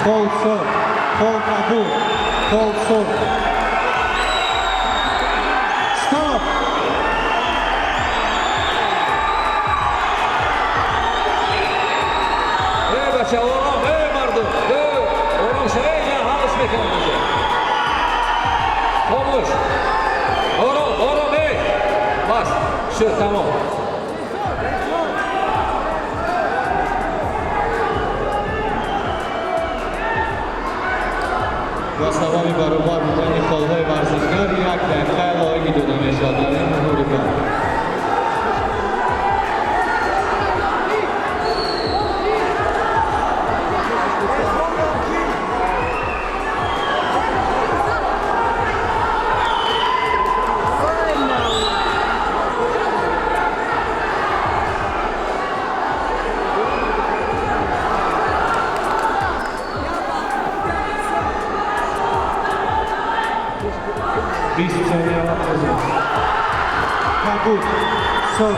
Хол сурх, хол кабуд, хол сурх. Стоп! Эй, бача, ором, эй, мардум, эй, ором шавед, ина ҳалш мекунам инҷа. Хомӯш, ором, ором, эй, бас шуд, тамом. Ба сабаби баробар будани холҳои варзишгар 1 дақиқа иловагӣ дода мешавад дар ин муҳориба. 20 сония вақт озод. Кабуд, сурх.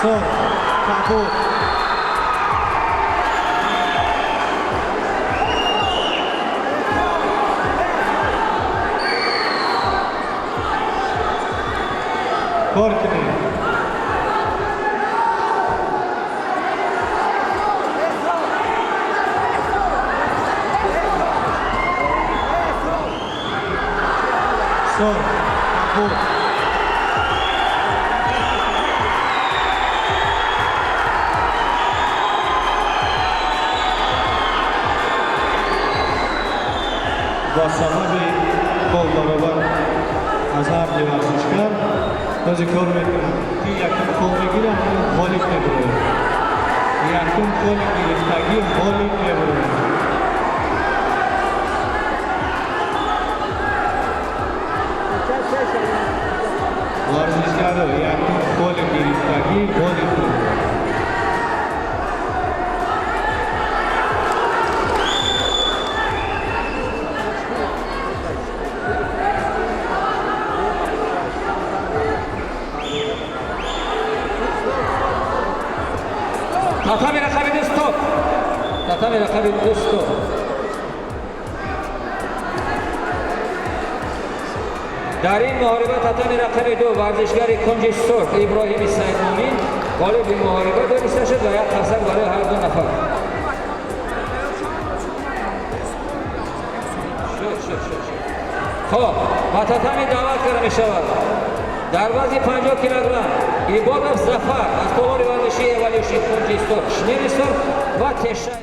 Сурх, кабуд. Кор кунед. Сурх, кабуд. Ба сабаби гол баробар аз ҳар ду варзишгар бози кор мекунад, ки якум хол мегирад, ғолиб мебурояд. Якум холи гирифтагӣ ғолиб мебурояд. Варзишгаро, якум холи гирифтагӣ ғолиб мебурояд. Татами рақами 2, стоп! Татами рақами 2, стоп! Дар ин муҳориба татами рақами 2 варзишгари кунҷи сурх Иброҳими Сайдмумин ғолиби муҳориба дониста шуд ва як қарсак барои ҳар ду нафар. Шуд, шуд, шуд, шуд. Хоб, ба татами даъват карда мешавад дар вазни 50 килограмм Ибодов Зафар аз толори варзиши Эволюшн, кунҷи сурх, шинели сурх ва Тешаев.